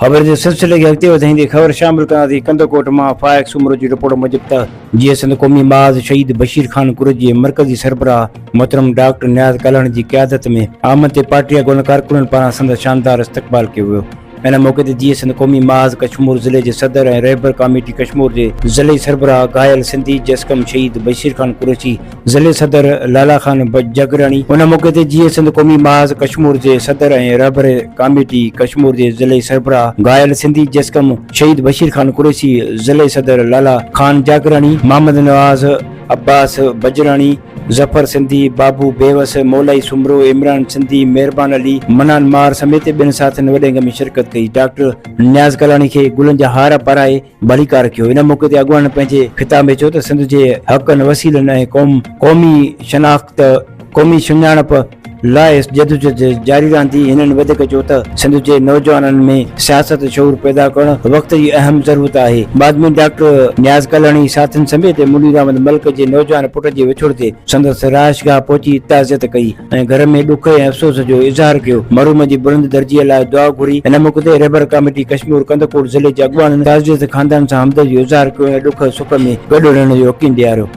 خبر جي سلسلي کي اڳتي وڌائيندي خبر شامل ڪنداسين ڪنڌڪوٽ مان فائق سومرو جي رپورٽ موجب ته جيئي سنڌ قومي محاذ شهيد بشير خان قريشي جي مرڪزي سربراهه محترم ڊاڪٽر نياز ڪلهڻ جي قيادت ۾ آمد تي پارٽي اڳواڻن ڪارڪنن پاران سندس شاندار استقبال ڪيو ويو. ان موقعي تي جيئي سنڌ قومي محاذ ڪشمور ضلعي جي صدر ۽ رهبر ڪاميٽي ڪشمور جي ضلعي سربراهه گهايل سنڌي جسقم شهيد بشير خان قريشي ضلعي صدر لالا خان جگراڻي ان موقعي تي جيئي سنڌ قومي محاذ ڪشمور جي صدر ۽ رهبر ڪاميٽي ڪشمور جي ضلعي سربراهه گهايل سنڌي جسقم شهيد بشير خان قريشي، ضلعي صدر لالا خان جاگراڻي، محمد نواز عباس بجراڻي، ظفر سنڌي، بابو بيوس، مولائي سومرو، عمران سنڌي، مهربان علي، منان ماهر سميت ٻين ساٿين وڏي انگ ۾ شرڪت ڪئي. ڊاڪٽر نياز ڪلاڻي کي گلن جا هار پارائي ڀليڪار ڪيو. ان موقعي تي اڳواڻن پنهنجي خطاب ۾ چيو ته سنڌ جي حقن، وسيلن ۽ قوم قومي شناخت، قومي سڃاڻپ لاء جدوجھد جاري رهندي. هنن وڌيڪ چيو ته سنڌ جي نوجوانن ۾ سياست شعور پيدا ڪرڻ وقت جي اهم ضرورت آهي. بعد ۾ ڊاڪٽر نياز ڪلهڻي ساٿين سميت منير احمد ملڪ جي نوجوان پٽ جي وڇوڙ تي سندس رهائشگاهه پهچي تعزيت ڪئي. ۽ گهر ۾ ڏک ۽ افسوس جو اظهار ڪيو، مرحوم جي بلند درجي لاء دعا گهري، ان موقعي تي رهبر ڪاميٽي ڪشمور ڪنڌڪوٽ ضلعي جي اڳواڻن تعزيت خاندان سان همدردي جو اظهار ڪيو ۽ ڏک سک ۾ گڏ رهڻ جو يقين ڏياريو.